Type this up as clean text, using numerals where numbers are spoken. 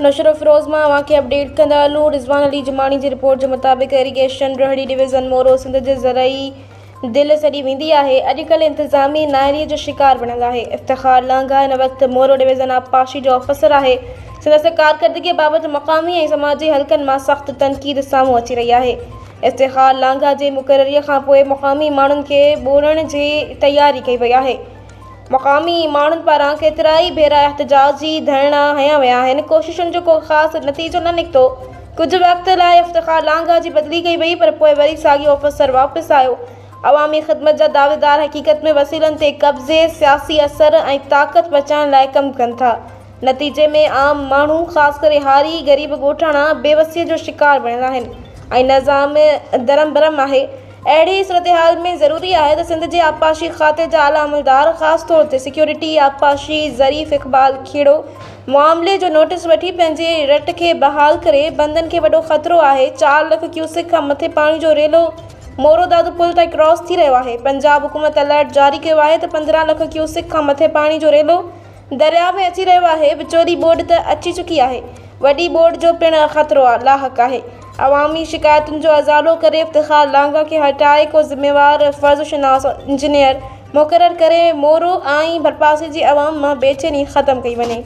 نوشهروفيروز مان اوهان کي اپڊيٽ ڪندا هلون رضوان علي جماڻي جي رپورٽ جي مطابق ايريگيشن روهڙي ڊويزن مورو سنڌ جي زرعي دل سڏي ويندي آهي اڄڪلهه انتظامي نااهلي جو شڪار بڻيل آهي افتخار لانگاهه هن وقت مورو ڊويزن آبپاشي جو آفيسر آهي سندس ڪارڪردگي بابت مقامي ۽ سماجي حلقن مان سخت تنقيد سامهون اچي رهي آهي افتخار لانگاهه جي مقرري کانپوء مقامي ماڻهن کي ٻوڙڻ جي تياري ڪئي وئي آهي. مقامي ماڻهن پاران ڪيترائي ڀيرا احتجاجي ڌرڻا هنيا ويا آهن، ڪوششن جو ڪو خاص نتيجو نه نڪتو، ڪجهه وقت لاء افتخار لانگاهه جي بدلي ڪئي وئي پر پوء وري ساڳيو آفيسر واپس آيو، عوامي خدمت جا دعويدار حقيقت ۾ وسيلن تي قبضي، سياسي اثر ۽ طاقت بچائڻ لاء ڪم ڪن ٿا، نتيجي ۾ عام ماڻهو خاص ڪري هاري، غريب ڳوٺاڻا بيوسي جو شڪار بڻيل آهن ۽ نظام درهم برهم آهي. اهڙي صورتحال ۾ ضروري آهي ته سنڌ جي آبپاشي کاتي جا اعليٰ عملدار خاص طور تي سيڪيورٽي آبپاشي ظريف اقبال کيڙو معاملي جو نوٽيس وٺي پنهنجي رٽ کي بحال ڪري، بندن کي وڏو خطرو آهي، چار لک ڪيوسڪ کان مٿي پاڻي جو ريلو مورو دادو پل تائين ڪراس ٿي رهيو آهي، پنجاب حڪومت الرٽ جاري ڪيو آهي ته 15 لک ڪيوسڪ کان مٿي پاڻي جو ريلو درياء ۾ اچي رهيو آهي، وچولي ٻوڏ ته اچي چڪي آهي، وڏي ٻوڏ جو پڻ خطرو لاحق آهي. عوامي شڪايتن جو ازالو ڪري افتخار لانگاهه کي هٽائي ڪو ذميوار فرض شناس انجنيئر مقرر ڪري مورو ۽ ڀرپاسي جي عوام مان بيچيني ختم ڪئي وڃي.